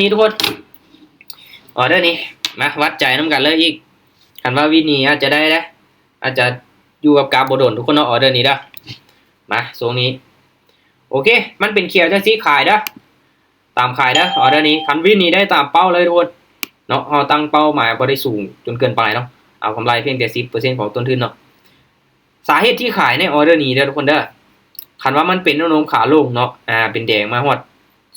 ນີ້ທຸກຄົນ ອອເດີນີ້ ມາວັດໃຈນຳກັນເລີຍອີກ. ຄັນວ່າວິນນີ້ອາດຈະໄດ້ເດ້ ອາດຈະຢູ່ກັບກາບບໍ່ດົນທຸກຄົນເນາະ ອອເດີນີ້ເດີ. ມາ ຊ່ວງນີ້ ໂອເຄ ມັນເປັນຂຽວຈັ່ງຊີ້ ຂາຍເດີ ຕາມຂາຍເດີ ອອເດີນີ້. ຄັນວິນນີ້ໄດ້ຕາມເປົ້າເລີຍທຸກຄົນເນາະ ເຮົາຕັ້ງເປົ້າໝາຍບໍ່ໄດ້ສູງຈົນເກີນໄປເນາະ ເອົາກຳໄລພຽງແຕ່ສິບເປີເຊັນຂອງຕົ້ນທຶນເນາະ. ສາເຫດທີ່ຂາຍໃນອອເດີນີ້ເດີທຸກຄົນເດີ ຄັນວ່າມັນເປັນແນວໂນ້ມຂາລົງເນາະ ອາ ເປັນແດງມາຮອດ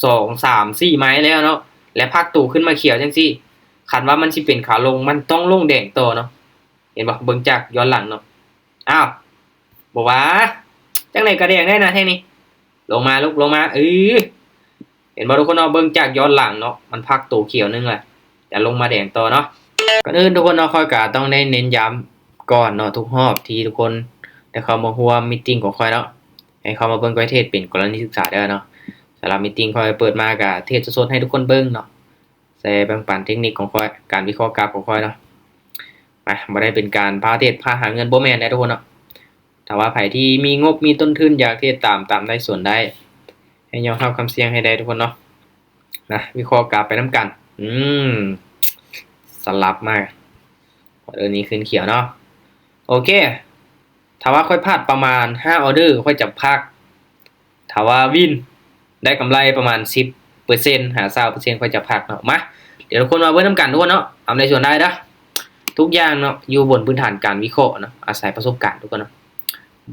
ສອງ ສາມ ສີ່ໄມ້ແລ້ວເນາະ ແລະ ພັກໂຕຂຶ້ນມາຂຽວຈັ່ງຊີ້ ຄັນວ່າມັນຊິເປັນຂາລົງ ມັນຕ້ອງລົງແດງຕໍ່ເນາະ. ເຫັນບໍ່? ເບິ່ງຈາກຍ້ອນຫຼັງເນາະ. ອ້າວ ບໍ່ວ່າ ຈັ່ງໃດກະແດງໄດ້ນະແທ່ງນີ້. ລົງມາລູກ ລົງມາ ເອີ ເຫັນບໍ່ທຸກຄົນເນາະ? ເບິ່ງຈາກຍ້ອນຫຼັງເນາະ ມັນພັກໂຕຂຽວໜຶ່ງລະ ຈະລົງມາແດງຕໍ່ເນາະ. ກ່ອນອື່ນທຸກຄົນເນາະ ຂ້ອຍກະຕ້ອງໄດ້ເນັ້ນຢ້ຳກ່ອນເນາະ ທຸກຮອບທີ່ທຸກຄົນໄດ້ເຂົ້າມາຮ່ວມມີດຕິງຂອງຂ້ອຍເນາະ ໃຫ້ເຂົ້າມາເບິ່ງຂ້ອຍເທດເປັນກໍລະນີສຶກສາເດີເນາະ. ສຳລັບມີດຕິງຂ້ອຍເປີດມາກະເທດສົດໆໃຫ້ທຸກຄົນເບິ່ງເນາະ ແຊແບ່ງປັນເທັກນິກຂອງຂ້ອຍ ການວິເຄາະກາບຂອງຂ້ອຍເນາະ. ມາ ບໍ່ໄດ້ເປັນການພາເທດພາຫາເງິນ ບໍ່ແມ່ນເດ້ທຸກຄົນເນາະ. ຖ້າວ່າໃຜທີ່ມີງົບມີຕົ້ນທຶນ ຢາກເທດຕາມ ຕາມໄດ້ສ່ວນໄດ້ ໃຫ້ຍອມຮັບຄວາມສ່ຽງໃຫ້ໄດ້ທຸກຄົນເນາະ. ມາ ວິເຄາະກາບໄປນຳກັນ. ອືມ ສະຫຼັບມາ ອອເດີນີ້ຂຶ້ນຂຽວເນາະ. ໂອເຄ ຖ້າວ່າຂ້ອຍພາດປະມານຫ້າອອເດີ ຂ້ອຍຈະພັກ. ຖ້າວ່າວິນໄດ້ກຳໄລປະມານສິບເປີເຊັນຫາຊາວເປີເຊັນ ຂ້ອຍຈະພັກເນາະ. ມາ ດຽວທຸກຄົນມາເບິ່ງນຳກັນທຸກຄົນເນາະ ອຳນາດສ່ວນໄດ້ເດີ. ທຸກຢ່າງເນາະ ຢູ່ບົນພື້ນຖານການວິເຄາະເນາະ ອາໄສປະສົບການທຸກຄົນເນາະ.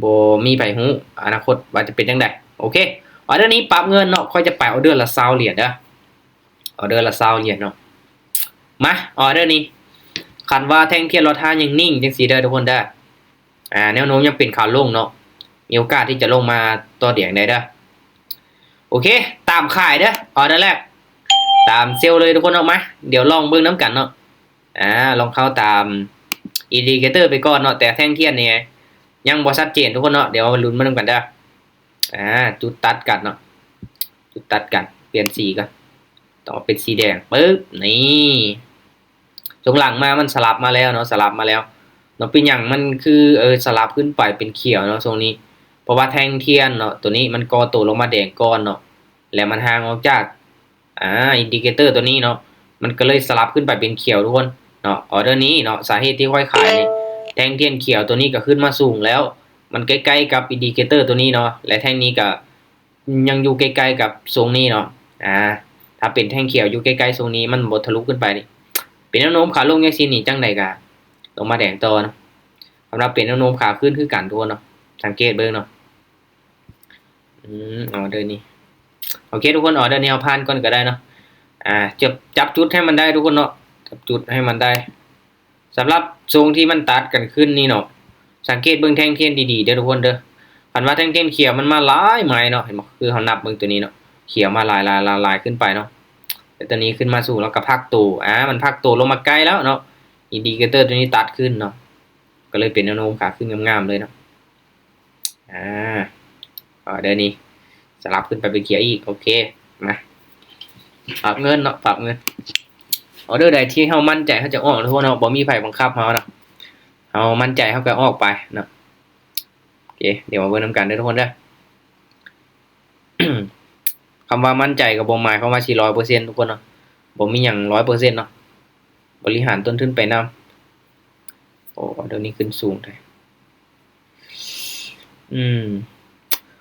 ບໍ່ມີໃຜຮູ້ອະນາຄົດວ່າຈະເປັນຈັ່ງໃດ. ໂອເຄ ອອເດີນີ້ປັບເງິນເນາະ ຂ້ອຍຈະໄປອອເດີລະຊາວຫຼຽນເດີ ອອເດີລະຊາວຫຼຽນເນາະ. ມາ ອອເດີນີ້ ຄັນວ່າແທ່ງທຽນລອດທ້າຍຍັງນິ່ງຈັ່ງຊີ້ເດີທຸກຄົນເດີ ອາ ແນວໂນ້ມຍັງເປັນຂາລົງເນາະ ມີໂອກາດທີ່ຈະລົງມາຕໍ່ແດງໄດ້ເດີ. ໂອເຄ ຕາມຂາຍເດີ ອອເດີແລກ ຕາມເຊວເລີຍທຸກຄົນເນາະ. ມາ ດຽວລອງເບິ່ງນຳກັນເນາະ ອາ ລອງເຂົ້າຕາມອິນດິເຄເຕີໄປກ່ອນເນາະ ແຕ່ແທ່ງທຽນນີ້ຍັງບໍ່ຊັດເຈນທຸກຄົນເນາະ. ດຽວມາລຸ້ນມານຳກັນເດີ. ອາ ຈຸດຕັດກັນເນາະ ຈຸດຕັດກັນ ປ່ຽນສີກ່ອນ ຕ້ອງເອົາເປັນສີແດງ ປຶບ ນີ້ ຊ່ວງຫຼັງມາມັນສະຫຼັບມາແລ້ວເນາະ ສະຫຼັບມາແລ້ວເນາະ. ເປັນຫຍັງມັນຄື ເອີ ສະຫຼັບຂຶ້ນໄປເປັນຂຽວເນາະຊ່ວງນີ້? ເພາະວ່າແທ່ງທຽນເນາະ ໂຕນີ້ມັນກໍ່ໂຕລົງມາແດງກ່ອນເນາະ ແລ້ວມັນຫ່າງອອກຈາກ ອາ ອິນດິເຄເຕີໂຕນີ້ເນາະ ມັນກໍເລີຍສະຫຼັບຂຶ້ນໄປເປັນຂຽວທຸກຄົນເນາະ. ອອເດີນີ້ເນາະ ສາເຫດທີ່ຂ້ອຍຂາຍນີ້ ແທ່ງທຽນຂຽວໂຕນີ້ກໍຂຶ້ນມາສູງແລ້ວ ມັນໃກ້ໆກັບອິນດິເຄເຕີໂຕນີ້ເນາະ ແລະ ແທ່ງນີ້ກໍ ຍັງຢູ່ໃກ້ໆກັບຊົງນີ້ເນາະ. ອາ ຖ້າເປັນແທ່ງຂຽວຢູ່ໃກ້ໆຊົງນີ້ ມັນບໍ່ທະລຸຂຶ້ນໄປນີ້ ເປັນແນວໂນ້ມຂາລົງຈັ່ງຊີ້ນີ້ ຈັ່ງໃດກະລົງມາແດງຕໍ່ເນາະ. ສຳລັບເປັນແນວໂນ້ມຂາຂຶ້ນຄືກັນທຸກຄົນເນາະ ສັງເກດເບິ່ງເນາະ. ອືມ ອອເດີນີ້ ໂອເຄທຸກຄົນ ອອເດີນີ້ເຮົາຜ່ານກ່ອນກໍໄດ້ເນາະ. ອາ ຈັບ ຈັບຈຸດໃຫ້ມັນໄດ້ທຸກຄົນເນາະ ຈັບຈຸດໃຫ້ມັນໄດ້. ສຳລັບຊົງທີ່ມັນຕັດກັນຂຶ້ນນີ້ເນາະ ສັງເກດເບິ່ງແທ່ງທຽນດີໆເດີທຸກຄົນເດີ. ຄັນວ່າແທ່ງທຽນຂຽວມັນມາຫຼາຍໄມ້ເນາະ ເຫັນບໍ່? ຄືເຮົານັບເບິ່ງໂຕນີ້ເນາະ ຂຽວມາຫຼາຍໆໆຂຶ້ນໄປເນາະ ແຕ່ໂຕນີ້ຂຶ້ນມາສູງແລ້ວກໍພັກໂຕ ອາ ມັນພັກໂຕລົງມາໃກ້ແລ້ວເນາະ ອິນດິເຄເຕີໂຕນີ້ຕັດຂຶ້ນເນາະ ກໍເລີຍເປັນແນວໂນ້ມຂາຂຶ້ນງາມໆເລີຍເນາະ. ອາ ອອເດີນີ້ສະຫຼັບຂຶ້ນໄປເປັນຂຽວອີກ. ໂອເຄ ມາ ປັບເງິນເນາະ ປັບເງິນ. ອອເດີໃດທີ່ເຮົາໝັ້ນໃຈເຮົາຈະອອກເນາະ ບໍ່ມີໃຜບັງຄັບເຮົາເນາະ ເຮົາໝັ້ນໃຈເຮົາກໍອອກໄປເນາະ. ໂອເຄ ດຽວມາເບິ່ງນຳກັນເດີທຸກຄົນເດີ. ຄຳວ່າໝັ້ນໃຈກໍບໍ່ໝາຍຄວາມວ່າຊິຮ້ອຍເປີເຊັນທຸກຄົນເນາະ ບໍ່ມີຫຍັງຮ້ອຍເປີເຊັນເນາະ ບໍລິຫານຕົ້ນທຶນໄປນຳ. ໂອ້ ອອເດີນີ້ຂຶ້ນສູງແທ້. ອືມ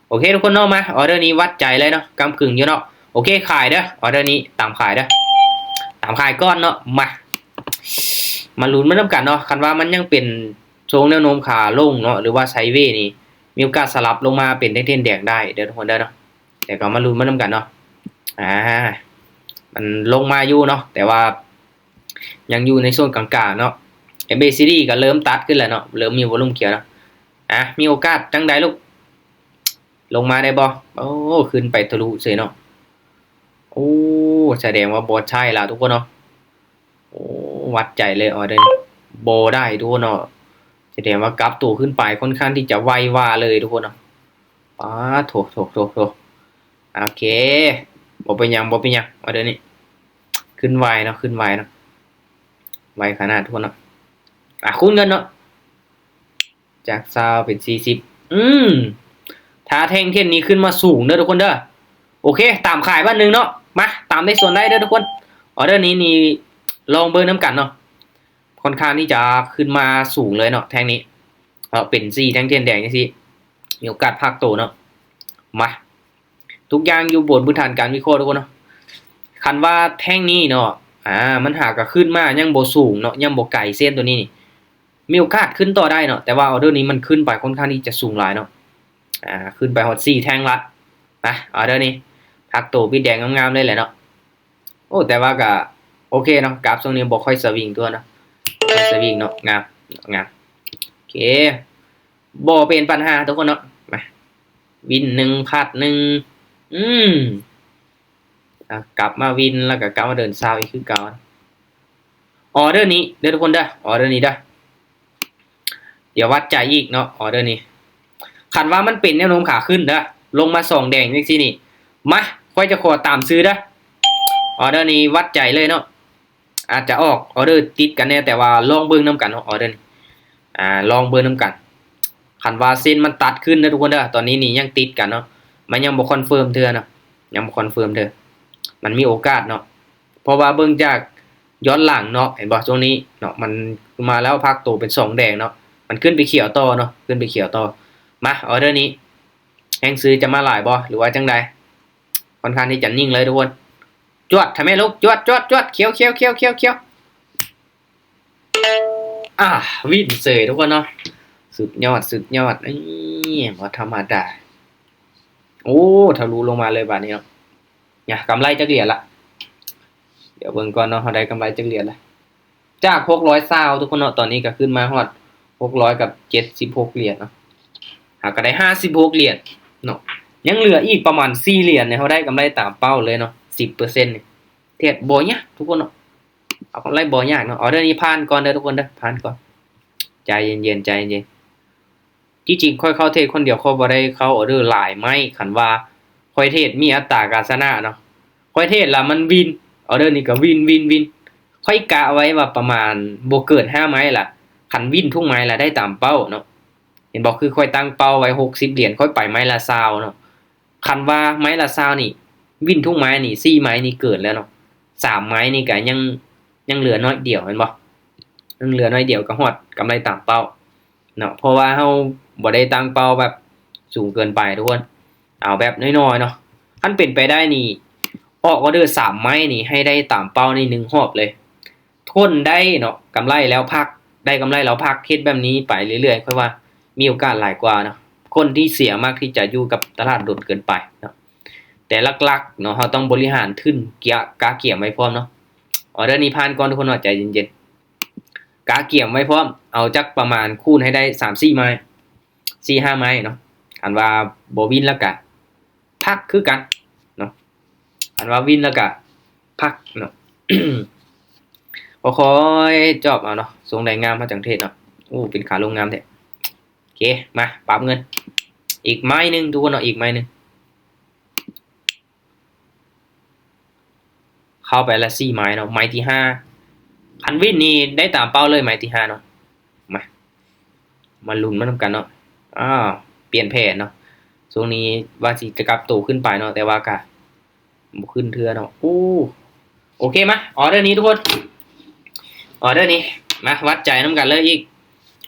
ໂອເຄທຸກຄົນເນາະ ມາ ອອເດີນີ້ວັດໃຈເລີຍເນາະ ກ້ຳກຶ່ງຢູ່ເນາະ. ໂອເຄ ຂາຍເດີ ອອເດີນີ້ຕາມຂາຍເດີ ຕາມຂາຍກ່ອນເນາະ. ມາ ມາລຸ້ນມານຳກັນເນາະ ຄັນວ່າມັນຍັງເປັນຊົງແນວໂນ້ມຂາລົງເນາະ ຫຼືວ່າໄຊເວນີ້ ມີໂອກາດສະຫຼັບລົງມາເປັນແທ່ງທຽນແດງໄດ້ເດີທຸກຄົນເດີເນາະ. ແຕ່ກໍມາລຸ້ນມານຳກັນເນາະ. ອາ ມັນລົງມາຢູ່ເນາະ ແຕ່ວ່າ ຍັງຢູ່ໃນໂຊນກາງໆເນາະ. ເອັມ ເອ ຊີ ດີ ກໍເລີ່ມຕັດຂຶ້ນແລ້ວເນາະ ເລີ່ມມີວອລຸມຂຽວເນາະ. ອາ ມີໂອກາດຈັ່ງໃດລູກ ລົງມາໄດ້ບໍ່? ໂອ້ ຂຶ້ນໄປທະລຸເສຍເນາະ. ໂອ້ ສະແດງວ່າບໍ່ໃຊ່ລະທຸກຄົນເນາະ. ໂອ້ ວັດໃຈເລີຍ ອອເດີນີ້ ບໍ່ໄດ້ທຸກຄົນເນາະ. ສະແດງວ່າກັບໂຕຂຶ້ນໄປຄ່ອນຂ້າງທີ່ຈະໄວວາເລີຍທຸກຄົນເນາະ. ປາດໂທ້ ໂທ້ ໂທ້ ໂທ້. ໂອເຄ ບໍ່ເປັນຫຍັງ ບໍ່ເປັນຫຍັງ ອອເດີນີ້ ຂຶ້ນໄວເນາະ ຂຶ້ນໄວເນາະ ໄວຂະໜາດທຸກຄົນເນາະ. ອາ ຄູນເງິນເນາະ ຈາກຊາວເປັນສີ່ສິບ. ອືມ ຖ້າແທ່ງທຽນນີ້ຂຶ້ນມາສູງເດີທຸກຄົນເດີ. ໂອເຄ ຕາມຂາຍບາດໜຶ່ງເນາະ. ມາຕາມໄດ້ສ່ວນໄດ້ເດີທຸກຄົນ. ອອເດີນີ້ນີ້ລອງເບິ່ງນຳກັນເນາະ, ຄ່ອນຂ້າງທີ່ຈະຂຶ້ນມາສູງເລີຍເນາະ ແທ່ງນີ້ເນາະ, ເປັນສີ່ແທ່ງທຽນແດງຈັ່ງຊີ້ ມີໂອກາດພັກໂຕເນາະ. ມາ ທຸກຢ່າງຢູ່ບົນພື້ນຖານການວິເຄາະທຸກຄົນເນາະ. ຄັນວ່າແທ່ງນີ້ເນາະ ອາ ມັນຫາກະຂຶ້ນມາຍັງບໍ່ສູງເນາະ, ຍັງບໍ່ໄກເສັ້ນໂຕນີ້ນີ້ ມີໂອກາດຂຶ້ນຕໍ່ໄດ້ເນາະ, ແຕ່ວ່າອອເດີນີ້ມັນຂຶ້ນໄປຄ່ອນຂ້າງທີ່ຈະສູງຫຼາຍເນາະ, ອາ ຂຶ້ນໄປຮອດສີ່ແທ່ງລະ. ນະ ອອເດີນີ້ພັກໂຕປິດແດງງາມໆເລີຍແຫຼະເນາະ. ໂອ້ ແຕ່ວ່າກະໂອເຄເນາະ, ກາບຊ່ວງນີ້ບໍ່ຄ່ອຍສະວິງຕົວເນາະ, ບໍ່ຄ່ອຍສະວິງເນາະ, ງາມ ງາມ. ໂອເຄ ບໍ່ເປັນບັນຫາທຸກຄົນເນາະ. ມາ ວິນໜຶ່ງ ພັດໜຶ່ງ ອືມ ອາ ກັບມາວິນ ແລ້ວກໍກັບມາເດີນຊາວອີກຄືເກົ່າ. ອອເດີນີ້ເດີທຸກຄົນເດີ, ອອເດີນີ້ເດີ. ດຽວວັດໃຈອີກເນາະ ອອເດີນີ້. ຄັນວ່າມັນເປັນແນວໂນ້ມຂາຂຶ້ນເດີ, ລົງມາສອງແດງຈັ່ງຊີ້ນີ້, ມາ ຂ້ອຍຈະຂໍຕາມຊື້ເດີ. ອອເດີນີ້ວັດໃຈເລີຍເນາະ. ອາດຈະອອກອອເດີຕິດກັນແດ່, ແຕ່ວ່າລອງເບິ່ງນຳກັນເນາະ ອອເດີນີ້ ອາ ລອງເບິ່ງນຳກັນ. ຄັນວ່າເສັ້ນມັນຕັດຂຶ້ນເດີທຸກຄົນເດີ, ຕອນນີ້ນີ້ຍັງຕິດກັນເນາະ, ມັນຍັງບໍ່ຄອນເຟີມເທື່ອເນາະ, ຍັງບໍ່ຄອນເຟີມເທື່ອ. ມັນມີໂອກາດເນາະ, ເພາະວ່າເບິ່ງຈາກຍ້ອນຫຼັງເນາະ, ເຫັນບໍ່ ຊ່ວງນີ້ເນາະ ມັນມາແລ້ວ ພັກໂຕເປັນສອງແດງເນາະ, ມັນຂຶ້ນໄປຂຽວຕໍ່ເນາະ, ຂຶ້ນໄປຂຽວຕໍ່. ມາ ອອເດີນີ້ ແຮງຊື້ຈະມາຫຼາຍບໍ່ ຫຼືວ່າຈັ່ງໃດ? ຄ່ອນຂ້າງທີ່ຈະນິ່ງເລີຍທຸກຄົນ. ຈວດ ທຳແມ່ລູກ ຈວດ ຈວດ ຈວດ ຂຽວ ຂຽວ ຂຽວ ຂຽວ ຂຽວ. ອາ ວິນເສີຍທຸກຄົນເນາະ, ສຸດຍອດ ສຸດຍອດ. ນີ້ ບໍ່ທຳມະດາ. ໂອ້ ທະລຸລົງມາເລີຍບາດນີ້ເນາະ. ຍາ ກຳໄລຈັກຫຼຽນລະ? ດຽວເບິ່ງກ່ອນເນາະ, ເຮົາໄດ້ກຳໄລຈັກຫຼຽນລະ? ຈາກຫົກຮ້ອຍຊາວທຸກຄົນເນາະ, ຕອນນີ້ກໍຂຶ້ນມາຮອດຫົກຮ້ອຍກັບເຈັດສິບຫົກຫຼຽນເນາະ. ເຮົາກໍໄດ້ຫ້າສິບຫົກຫຼຽນເນາະ, ຍັງເຫຼືອອີກປະມານສີ່ຫຼຽນນີ້ ເຮົາໄດ້ກຳໄລຕາມເປົ້າເລີຍເນາະ, ສິບເປີເຊັນນີ້. ເທຣດບໍ່ຍາກທຸກຄົນເນາະ, ເອົາກຳໄລບໍ່ຍາກເນາະ. ອອເດີນີ້ຜ່ານກ່ອນເດີທຸກຄົນເດີ, ຜ່ານກ່ອນ. ໃຈເຢັນໆ ໃຈເຢັນໆ. ທີ່ຈິງຂ້ອຍເຂົ້າເທດຄົນດຽວ, ຂ້ອຍບໍ່ໄດ້ເຂົ້າອອເດີຫຼາຍໄມ້. ຄັນວ່າຂ້ອຍເທດມີອັດຕາການຊະນະເນາະ, ຂ້ອຍເທດລະມັນວິນ, ອອເດີນີ້ກໍວິນ ວິນ ວິນ. ຂ້ອຍກະໄວ້ວ່າປະມານບໍ່ເກີນຫ້າໄມ້ລະ, ຄັນວິນທຸກໄມ້ລະໄດ້ຕາມເປົ້າເນາະ. ເຫັນບໍ່, ຄືຂ້ອຍຕັ້ງເປົ້າໄວ້ຫົກສິບຫຼຽນ, ຂ້ອຍໄປໄມ້ລະຊາວເນາະ. ຄັນວ່າໄມ້ລະຊາວນີ້ ວິນທຸກໄມ້ນີ້ ສີ່ໄມ້ນີ້ເກີນແລ້ວເນາະ, ສາມໄມ້ນີ້ກະຍັງ ຍັງເຫຼືອໜ້ອຍດຽວແມ່ນບໍ່, ຍັງເຫຼືອໜ້ອຍດຽວກໍຮອດກຳໄລຕາມເປົ້າເນາະ. ເພາະວ່າເຮົາບໍ່ໄດ້ຕັ້ງເປົ້າແບບສູງເກີນໄປທຸກຄົນ, ເອົາແບບນ້ອຍໆເນາະ. ຄັນເປັນໄປໄດ້ນີ້ ອອກອອເດີສາມໄມ້ນີ້ໃຫ້ໄດ້ຕາມເປົ້າໃນໜຶ່ງຮອບເລີຍ. ຄົນໄດ້ເນາະ ກຳໄລແລ້ວພັກ, ໄດ້ກຳໄລແລ້ວພັກ, ເຮັດແບບນີ້ໄປເລື້ອຍໆ ຂ້ອຍວ່າມີໂອກາດຫຼາຍກວ່າເນາະ. ຄົນທີ່ເສຍມັກທີ່ຈະຢູ່ກັບຕະຫຼາດດົນເກີນໄປເນາະ, ແຕ່ຫຼັກໆເນາະ ເຮົາຕ້ອງບໍລິຫານທຶນ ກະ ກະກຽມໄວ້ພ້ອມເນາະ. ອອເດີນີ້ຜ່ານກ່ອນທຸກຄົນເນາະ, ໃຈເຢັນໆ ກະກຽມໄວ້ພ້ອມ, ເອົາຈັກປະມານຄູນໃຫ້ໄດ້ສາມສີ່ໄມ້ ສີ່ຫ້າໄມ້ເນາະ. ຄັນວ່າບໍ່ວິນແລ້ວກະພັກຄືກັນເນາະ, ຄັນວ່າວິນແລ້ວກະພັກເນາະ. ຄ່ອຍໆຈອບເອົາເນາະ, ຊົງໄດ້ງາມເຮົາຈັ່ງເທດເນາະ. ໂອ້ ເປັນຂາລົງງາມແທ້. ໂອເຄ ມາປັບເງິນອີກໄມ້ໜຶ່ງທຸກຄົນເນາະ, ອີກໄມ້ໜຶ່ງ. ເຂົ້າໄປລະສີ່ໄມ້ເນາະ, ໄມ້ທີຫ້າ ຄັນວິນນີ້ໄດ້ຕາມເປົ້າເລີຍ ໄມ້ທີຫ້າເນາະ. ມາ ມາລຸ້ນມານຳກັນເນາະ. ອ້າວ ປ່ຽນແຜນເນາະ, ຊ່ວງນີ້ວ່າຊິຈະກັບໂຕຂຶ້ນໄປເນາະ, ແຕ່ວ່າກະບໍ່ຂຶ້ນເທື່ອເນາະ. ໂອ້ ໂອເຄ ມາ ອອເດີນີ້ທຸກຄົນ, ອອເດີນີ້ ມາວັດໃຈນຳກັນເລີຍອີກ.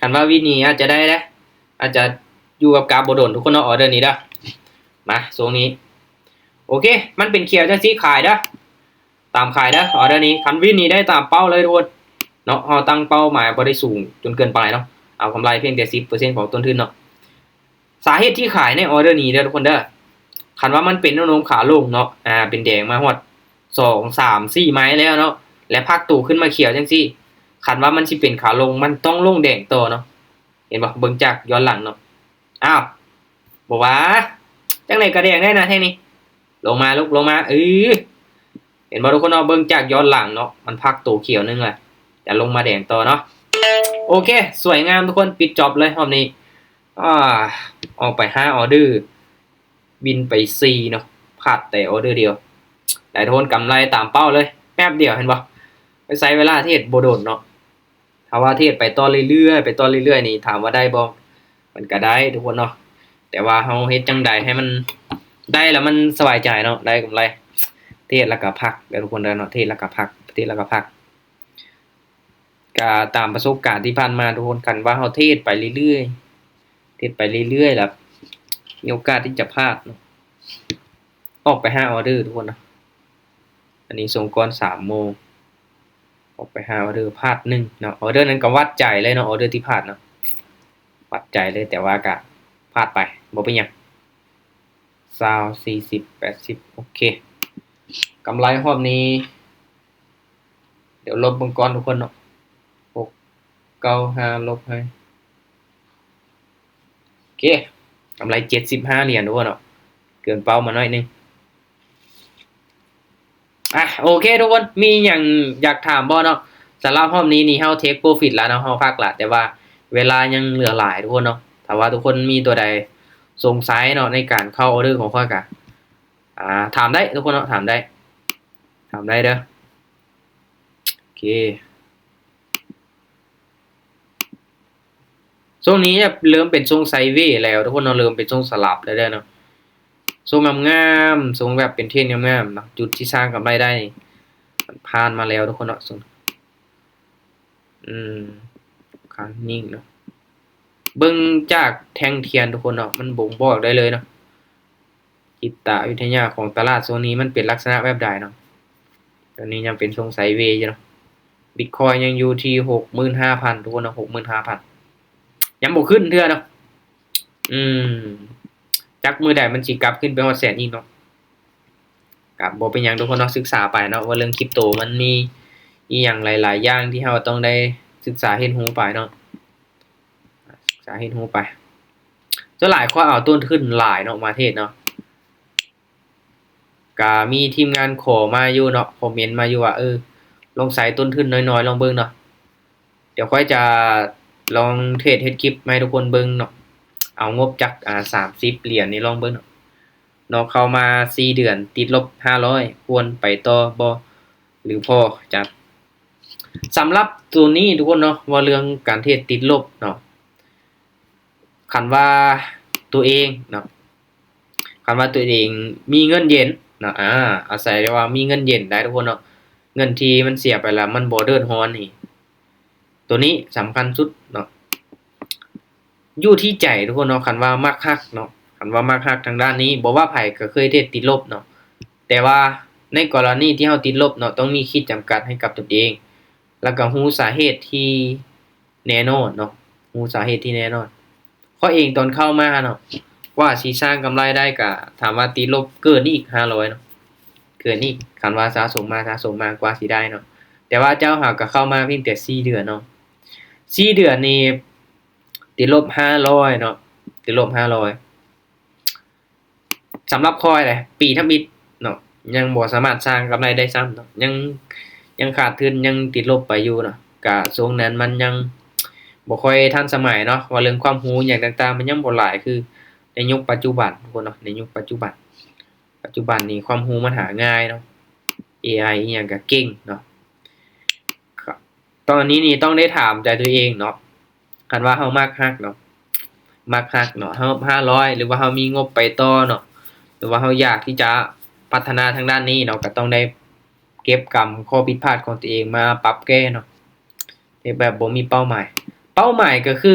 ຄັນວ່າວິນນີ້ອາດຈະໄດ້ເດ້, ອາດຈະຢູ່ກັບກາບບໍ່ດົນທຸກຄົນເນາະ, ອອເດີນີ້ເດີ. ມາ ຊ່ວງນີ້ ໂອເຄ ມັນເປັນຂຽວຈັ່ງຊີ້ຂາຍເດີ, ຕາມຂາຍເດີ ອອເດີນີ້. ຄັນວິນນີ້ໄດ້ຕາມເປົ້າເລີຍທຸກຄົນເນາະ, ເຮົາຕັ້ງເປົ້າໝາຍບໍ່ໄດ້ສູງຈົນເກີນໄປເນາະ, ເອົາກຳໄລພຽງແຕ່ສິບເປີເຊັນຂອງຕົ້ນທຶນເນາະ. ສາເຫດທີ່ຂາຍໃນອອເດີນີ້ເດີທຸກຄົນເດີ, ຄັນວ່າມັນເປັນແນວໂນ້ມຂາລົງເນາະ, ອາ ເປັນແດງມາຮອດສອງ ສາມ ສີ່ໄມ້ແລ້ວເນາະ, ແລະ ພັກໂຕຂຶ້ນມາຂຽວຈັ່ງຊີ້, ຄັນວ່າມັນຊິເປັນຂາລົງ ມັນຕ້ອງລົງແດງຕໍ່ເນາະ. ເຫັນບໍ່? ເບິ່ງຈາກຍ້ອນຫຼັງເນາະ. ອ້າວ ບໍ່ວ່າ ຈັ່ງໃດກໍແດງໄດ້ນະແທ່ງນີ້. ລົງມາລູກ ລົງມາ. ເອີ ເຫັນບໍ່ທຸກຄົນເນາະ? ເບິ່ງຈາກຍ້ອນຫຼັງເນາະ, ມັນພັກໂຕຂຽວໜຶ່ງລະ ຈະລົງມາແດງຕໍ່ເນາະ. ໂອເຄ ສວຍງາມທຸກຄົນ, ປິດຈອບເລີຍຮອບນີ້. ອາ ອອກໄປຫ້າອອເດີ, ວິນໄປສີ່ເນາະ, ພາດແຕ່ອອເດີດຽວ. ໄດ້ໂທນກຳໄລຕາມເປົ້າເລີຍ ແປັບດຽວ, ເຫັນບໍ່? ໄປໃຊ້ເວລາເທດບໍ່ດົນເນາະ. ຖ້າວ່າເທດໄປຕໍ່ເລື້ອຍໆ ໄປຕໍ່ເລື້ອຍໆນີ້ ຖາມວ່າໄດ້ບໍ່? ມັນກະໄດ້ທຸກຄົນເນາະ, ແຕ່ວ່າເຮົາເຮັດຈັ່ງໃດໃຫ້ມັນໄດ້ແລ້ວມັນສະບາຍໃຈເນາະ, ໄດ້ກຳໄລ. ເທຣດແລ້ວກໍພັກເດີທຸກຄົນເດີເນາະ ເທຣດແລ້ວກໍພັກ ເທຣດແລ້ວກໍພັກ. ກໍຕາມປະສົບການທີ່ຜ່ານມາທຸກຄົນ ຄັນວ່າເຮົາເທຣດໄປເລື້ອຍໆ ເທຣດໄປເລື້ອຍໆ ແລ້ວມີໂອກາດທີ່ຈະພາດເນາະ. ອອກໄປຫ້າອໍເດີທຸກຄົນເນາະ ອັນນີ້ສົ່ງກ່ອນສາມໂມງ ອອກໄປຫ້າອໍເດີ ພາດໜຶ່ງເນາະ. ອໍເດີນັ້ນກໍວັດໃຈເລີຍເນາະ ອໍເດີທີ່ພາດເນາະ ວັດໃຈເລີຍ ແຕ່ວ່າກໍພາດໄປ ບໍ່ເປັນຫຍັງ ຊາວ ສີ່ສິບ ແປດສິບ ໂອເຄ. ກຳໄລຮອບນີ້ ດຽວລົບເບິ່ງກ່ອນທຸກຄົນເນາະ ຫົກເກົ້າຫ້າ ລົບໃຫ້ ໂອເຄ ກຳໄລເຈັດສິບຫ້າຫຼຽນທຸກຄົນເນາະ ເກີນເປົ້າມາໜ້ອຍໜຶ່ງ. ອ່ະ ໂອເຄທຸກຄົນ ມີຫຍັງຢາກຖາມບໍ່ເນາະ? ສຳລັບຮອບນີ້ນີ້ເຮົາເທກໂປຟິດລະເນາະ ເຮົາພັກລະ ແຕ່ວ່າເວລາຍັງເຫຼືອຫຼາຍທຸກຄົນເນາະ. ຖ້າວ່າທຸກຄົນມີຕົວໃດສົງໄສເນາະ ໃນການເຂົ້າອໍເດີຂອງຂ້ອຍກະ ອ່າ ຖາມໄດ້ທຸກຄົນເນາະ ຖາມໄດ້ ຖາມໄດ້ເດີ. ໂອເຄ ຊ່ວງນີ້ເລີ່ມເປັນຊ່ວງໄຊເວແລ້ວທຸກຄົນເນາະ ເລີ່ມເປັນຊ່ວງສະຫຼັບແລ້ວເດີເນາະ. ຊ່ວງງາມໆ ຊ່ວງແບບເປັນເທຣນງາມໆເນາະ ຈຸດທີ່ສ້າງກຳໄລໄດ້ນີ້ ມັນຜ່ານມາແລ້ວທຸກຄົນເນາະ. ອືມ ຂ້າງນີ້ເນາະ ເບິ່ງຈາກແທ່ງທຽນທຸກຄົນເນາະ ມັນບົ່ງບອກໄດ້ເລີຍເນາະ. ຈິດຕະວິທະຍາຂອງຕະຫຼາດຊ່ວງນີ້ມັນເປັນລັກສະນະແບບໃດເນາະ? ຕອນນີ້ຍັງເປັນຊ່ວງໄຊເວຢູ່ເນາະ ບິດຄອຍຍັງຢູ່ທີ່ຫົກໝື່ນຫ້າພັນທຸກຄົນເນາະ ຫົກໝື່ນຫ້າພັນ ຍັງບໍ່ຂຶ້ນເທື່ອເນາະ. ອືມ ຈັກມື້ໃດມັນຊິກັບຂຶ້ນໄປຮອດແສນອີກເນາະ. ກໍບໍ່ເປັນຫຍັງທຸກຄົນເນາະ ສຶກສາໄປເນາະ ວ່າເລື່ອງຄຣິບໂຕມັນມີອີ່ຫຍັງຫຼາຍໆຢ່າງທີ່ເຮົາຕ້ອງໄດ້ສຶກສາຮຽນຮູ້ໄປເນາະ ສຶກສາຮຽນຮູ້ໄປ. ສ່ວນຫຼາຍຂ້ອຍເອົາຕົ້ນທຶນຫຼາຍເນາະມາເທຣດເນາະ ກະມີທີມງານຂໍມາຢູ່ເນາະ ຄອມເມັນມາຢູ່ວ່າ ເອີ ລອງໃສ່ຕົ້ນທຶນນ້ອຍໆລອງເບິ່ງເນາະ. ດຽວຂ້ອຍຈະລອງເທຣດເຮັດຄລິບມາໃຫ້ທຸກຄົນເບິ່ງເນາະ ເອົາງົບຈັກ ອ່າ ສາມສິບຫຼຽນນີ້ລອງເບິ່ງເນາະ. ເນາະ ເຂົ້າມາສີ່ເດືອນຕິດລົບຫ້າຮ້ອຍ ຄວນໄປຕໍ່ບໍ່ ຫຼືພໍ? ຈະ ສຳລັບໂຕນີ້ທຸກຄົນເນາະ ເວົ້າເລື່ອງການເທຣດຕິດລົບເນາະ ຄັນວ່າຕົວເອງເນາະ ຄັນວ່າຕົວເອງມີເງິນເຢັນເນາະ ອາ ອາໄສໄດ້ວ່າມີເງິນເຢັນໄດ້ທຸກຄົນເນາະ ເງິນທີ່ມັນເສຍໄປແລ້ວມັນບໍ່ເດືອດຮ້ອນນີ້ ໂຕນີ້ສຳຄັນສຸດເນາະ ຢູ່ທີ່ໃຈທຸກຄົນເນາະ. ຄັນວ່າມັກຮັກເນາະ ຄັນວ່າມັກຮັກທາງດ້ານນີ້ ບໍ່ວ່າໃຜກໍເຄີຍເທຣດຕິດລົບເນາະ ແຕ່ວ່າໃນກໍລະນີທີ່ເຮົາຕິດລົບເນາະ ຕ້ອງມີຂີດຈຳກັດໃຫ້ກັບຕົນເອງ ແລ້ວກໍຮູ້ສາເຫດທີ່ແນ່ນອນເນາະ ຮູ້ສາເຫດທີ່ແນ່ນອນ. ຂ້ອຍເອງຕອນເຂົ້າມາເນາະ ກວ່າຊິສ້າງກຳໄລໄດ້ກະ ຖາມວ່າຕິດລົບເກີນອີກຫ້າຮ້ອຍເນາະ ເກີນອີກ ຄັນວ່າສະສົມມາ ສະສົມມາກວ່າຊິໄດ້ເນາະ. ແຕ່ວ່າເຈົ້າຫາກະເຂົ້າມາພຽງແຕ່ສີ່ເດືອນເນາະ ສີ່ເດືອນນີ້ຕິດລົບຫ້າຮ້ອຍເນາະ ຕິດລົບຫ້າຮ້ອຍ. ສຳລັບຂ້ອຍເດ ປີທຳອິດເນາະ ຍັງບໍ່ສາມາດສ້າງກຳໄລໄດ້ຊ້ຳເນາະ ຍັງ ຍັງຂາດທຶນ ຍັງຕິດລົບໄປຢູ່ເນາະ. ກະຊ່ວງນັ້ນມັນຍັງບໍ່ຄ່ອຍທັນສະໄໝເນາະ ວ່າເລື່ອງຄວາມຮູ້ຫຍັງຕ່າງໆ ມັນຍັງບໍ່ຫຼາຍຄືໃນຍຸກປັດຈຸບັນທຸກຄົນເນາະ ໃນຍຸກປັດຈຸບັນ. ປັດຈຸບັນນີ້ຄວາມຮູ້ມັນຫາງ່າຍເນາະ ເອໄອອີ່ຫຍັງກະເກັ່ງເນາະ. ຕອນນີ້ນີ້ຕ້ອງໄດ້ຖາມໃຈຕົວເອງເນາະ ຄັນວ່າເຮົາມັກຮັກເນາະ ມັກຮັກເນາະ ເຮົາຫ້າຮ້ອຍ ຫຼືວ່າເຮົາມີງົບໄປຕໍ່ເນາະ ຫຼືວ່າເຮົາຢາກທີ່ຈະພັດທະນາທາງດ້ານນີ້ເນາະ ກໍຕ້ອງໄດ້ເກັບກຳຂໍ້ຜິດພາດຂອງຕົວເອງມາປັບແກ້ເນາະ ເຮັດແບບບໍ່ມີເປົ້າໝາຍ. ເປົ້າໝາຍກໍຄື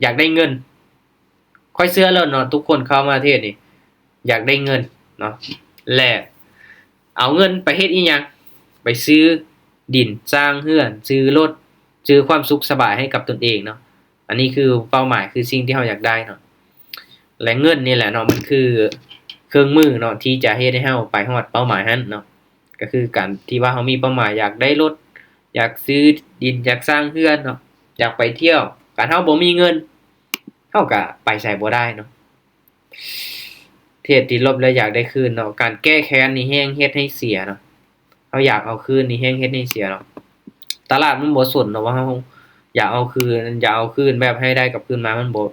ຢາກໄດ້ເງິນ ຂ້ອຍເຊື່ອແລ້ວເນາະ ທຸກຄົນເຂົ້າມາເທດນີ້ຢາກໄດ້ເງິນເນາະ ແລະ ເອົາເງິນໄປເຮັດອີ່ຫຍັງ? ໄປຊື້ດິນ ສ້າງເຮືອນ ຊື້ລົດ ຊື້ຄວາມສຸກສະບາຍໃຫ້ກັບຕົນເອງເນາະ. ອັນນີ້ຄືເປົ້າໝາຍ ຄືສິ່ງທີ່ເຮົາຢາກໄດ້ເນາະ ແລະ ເງິນນີ້ແຫຼະເນາະ ມັນຄືເຄື່ອງມືເນາະ ທີ່ຈະເຮັດໃຫ້ເຮົາໄປຮອດເປົ້າໝາຍຫັ້ນເນາະ. ກໍຄືການທີ່ວ່າເຮົາມີເປົ້າໝາຍຢາກໄດ້ລົດ ຢາກຊື້ດິນ ຢາກສ້າງເຮືອນເນາະ ຢາກໄປທ່ຽວ ຄັນເຮົາບໍ່ມີເງິນ ເຮົາກໍໄປໃສບໍ່ໄດ້ເນາະ. ເທດຕິດລົບແລ້ວຢາກໄດ້ຄືນເນາະ ການແກ້ແຄ້ນນີ້ແຮ່ງເຮັດໃຫ້ເສຍເນາະ ເຮົາຢາກເອົາຄືນນີ້ແຮ່ງເຮັດໃຫ້ເສຍເນາະ. ຕະຫຼາດມັນບໍ່ສົນເນາະວ່າເຮົາຢາກເອົາຄືນ ຢາກເອົາຄືນແບບໃຫ້ໄດ້ກັບຄືນມາ ມັນບໍ່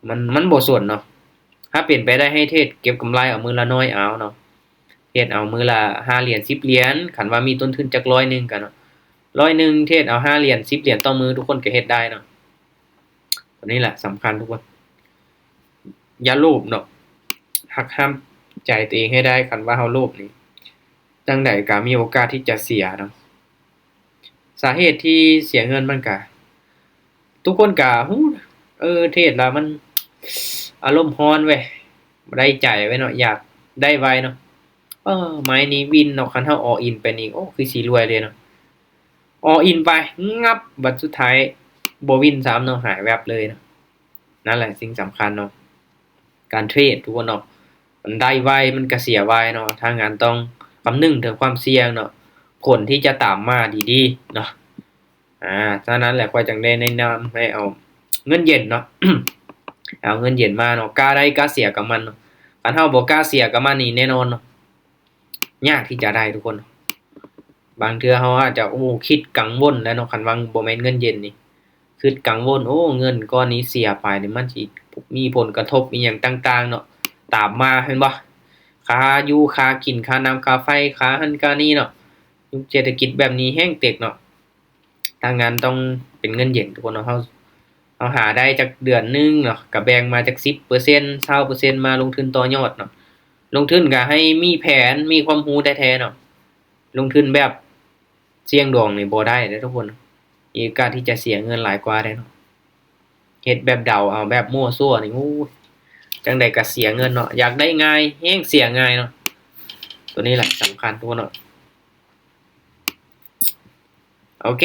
ມັນ ມັນບໍ່ສົນເນາະ. ຖ້າເປັນໄປໄດ້ໃຫ້ເທດເກັບກຳໄລເອົາມື້ລະໜ້ອຍເອົາເນາະ ເທດເອົາມື້ລະຫ້າຫຼຽນ ສິບຫຼຽນ ຄັນວ່າມີຕົ້ນທຶນຈັກຮ້ອຍໜຶ່ງກໍເນາະ ຮ້ອຍໜຶ່ງ ເທດເອົາຫ້າຫຼຽນ ສິບຫຼຽນຕໍ່ມື້ ທຸກຄົນກໍເຮັດໄດ້ເນາະ. ຕົວນີ້ແຫຼະສຳຄັນທຸກຄົນ ຢ່າໂລບເນາະ ຫັກຫ້າມໃຈຕົວເອງໃຫ້ໄດ້ ຄັນວ່າເຮົາໂລບນີ້ ທາງໃດກໍມີໂອກາດທີ່ຈະເສຍເນາະ. ສາເຫດທີ່ເສຍເງິນມັນກະ ທຸກຄົນກະຮູ້ ເອີ ເທຣດແລ້ວມັນອາລົມຮ້ອນເວີຍ ບໍ່ໄດ້ໃຈເວີຍເນາະ ຢາກໄດ້ໄວເນາະ. ເອີ ໄມ້ນີ້ວິນເນາະ ຄັນເຮົາ all in ໄປນີ້ ໂອ້ ຄືຊິລວຍເລີຍເນາະ. all in ໄປ ງັບ ບັດສຸດທ້າຍບໍ່ວິນຊ້ຳເນາະ ຫາຍແວັບເລີຍເນາະ. ນັ້ນແຫຼະສິ່ງສຳຄັນເນາະ ການເທຣດທຸກຄົນເນາະ ມັນໄດ້ໄວ ມັນກະເສຍໄວເນາະ. ທາງງານຕ້ອງຄຳນຶງເຖິງຄວາມສ່ຽງເນາະ ຜົນທີ່ຈະຕາມມາດີໆເນາະ. ອາ ສະນັ້ນແຫຼະ ຂ້ອຍຈຶ່ງໄດ້ແນະນຳໃຫ້ເອົາເງິນເຢັນເນາະ ເອົາເງິນເຢັນມາເນາະ ກ້າໄດ້ກ້າເສຍກັບມັນເນາະ. ຄັນເຮົາບໍ່ກ້າເສຍກັບມັນນີ້ ແນ່ນອນເນາະ ຍາກທີ່ຈະໄດ້ທຸກຄົນ. ບາງເທື່ອເຮົາອາດຈະ ໂອ້ ຄິດກັງວົນແລ້ວເນາະ ຄັນວ່າບໍ່ແມ່ນເງິນເຢັນນີ້ ຄິດກັງວົນ ໂອ້ ເງິນກ້ອນນີ້ເສຍໄປນີ້ ມັນຊິມີຜົນກະທົບອີ່ຫຍັງຕ່າງໆເນາະ ຕາມມາ ແມ່ນບໍ່? ຄ່າຢູ່ ຄ່າກິນ ຄ່ານ້ຳ ຄ່າໄຟ ຄ່າຫັ້ນຄ່ານີ້ເນາະ. ຍຸກເສດຖະກິດແບບນີ້ແຮງເຕັກເນາະ ທາງງານຕ້ອງເປັນເງິນເຢັນທຸກຄົນເນາະ. ເຮົາ ເຮົາຫາໄດ້ຈັກເດືອນໜຶ່ງເນາະ ກະແບ່ງມາຈັກສິບເປີເຊັນ ຊາວເປີເຊັນ ມາລົງທຶນຕໍ່ຍອດເນາະ. ລົງທຶນກະໃຫ້ມີແຜນ ມີຄວາມຮູ້ແທ້ໆເນາະ. ລົງທຶນແບບສ່ຽງດວງນີ້ບໍ່ໄດ້ເດ້ທຸກຄົນ ມີໂອກາດທີ່ຈະເສຍເງິນຫຼາຍກວ່າເດ້ເນາະ. ເຮັດແບບເດົາເອົາ ແບບມົ້ວຊົ່ວນີ້ ໂອ້ຍ ຈັ່ງໃດກະເສຍເງິນເນາະ. ຢາກໄດ້ງ່າຍ ແຮ່ງເສຍງ່າຍເນາະ. ໂຕນີ້ແຫຼະສຳຄັນທຸກຄົນເນາະ. ໂອເຄ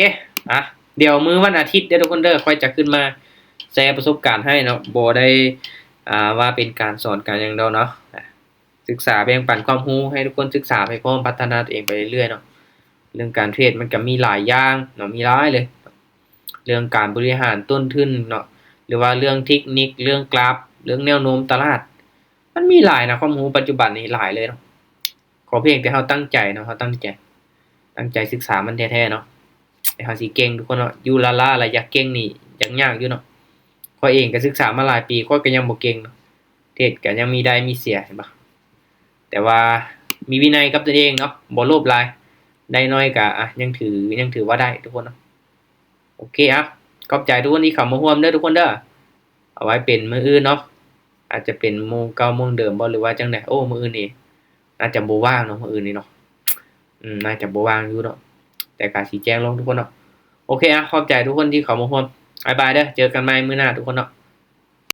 ອ່ະ ດຽວມື້ວັນອາທິດເດີທຸກຄົນເດີ ຂ້ອຍຈະຂຶ້ນມາແຊປະສົບການໃຫ້ເນາະ. ບໍ່ໄດ້ ອ່າ ວ່າເປັນການສອນການຫຍັງດອກເນາະ. ສຶກສາແບ່ງປັນຄວາມຮູ້ໃຫ້ທຸກຄົນສຶກສາໄປພ້ອມ ພັດທະນາຕົວເອງໄປເລື້ອຍໆເນາະ. ເລື່ອງການເທຣດມັນກະມີຫຼາຍຢ່າງເນາະ ມີຫຼາຍເລີຍ. ເລື່ອງການບໍລິຫານຕົ້ນທຶນເນາະ ຫຼືວ່າເລື່ອງເທັກນິກ ເລື່ອງກຣາຟ ເລື່ອງແນວໂນ້ມຕະຫຼາດ ມັນມີຫຼາຍນະ. ຄວາມຮູ້ປັດຈຸບັນນີ້ຫຼາຍເລີຍເນາະ. ຂໍພຽງແຕ່ເຮົາຕັ້ງໃຈເນາະ ເຮົາຕັ້ງໃຈ ຕັ້ງໃຈສຶກສາມັນແທ້ໆເນາະ ແລ້ວເຮົາຊິເກັ່ງທຸກຄົນເນາະ. ຢູ່ລ້າໆ ແລ້ວຢາກເກັ່ງນີ້ ຢາກຍາກຢູ່ເນາະ. ຂ້ອຍເອງກະສຶກສາມາຫຼາຍປີ ຂ້ອຍກະຍັງບໍ່ເກັ່ງເນາະ. ເທຣດກະຍັງມີໄດ້ມີເສຍ ເຫັນບໍ່? ແຕ່ວ່າມີວິໄນກັບຕົນເອງເນາະ ບໍ່ໂລບຫຼາຍ ໄດ້ໜ້ອຍກະ ອ່ະ ຍັງຖື ຍັງຖືວ່າໄດ້ທຸກຄົນເນາະ. ໂອເຄ ອ່ະ ຂອບໃຈທຸກຄົນທີ່ເຂົ້າມາຮ່ວມເດີທຸກຄົນເດີ. ເອົາໄວ້ເປັນມື້ອື່ນເນາະ ອາດຈະເປັນໂມງເກົ່າໂມງເດີມບໍ່ ຫຼືວ່າຈັ່ງໃດ? ໂອ້ ມື້ອື່ນນີ້ໜ້າຈະບໍ່ວ່າງເນາະ ມື້ອື່ນນີ້ເນາະ ອືມ ໜ້າຈະບໍ່ວ່າງຢູ່ເນາະ ແຕ່ກະຊິແຈ້ງລົງທຸກຄົນເນາະ. ໂອເຄ ອ່ະ ຂອບໃຈທຸກຄົນທີ່ເຂົ້າມາຮ່ວມ ບາຍບາຍເດີ ເຈີກັນໃໝ່ມື້ໜ້າທຸກຄົນເນາະ.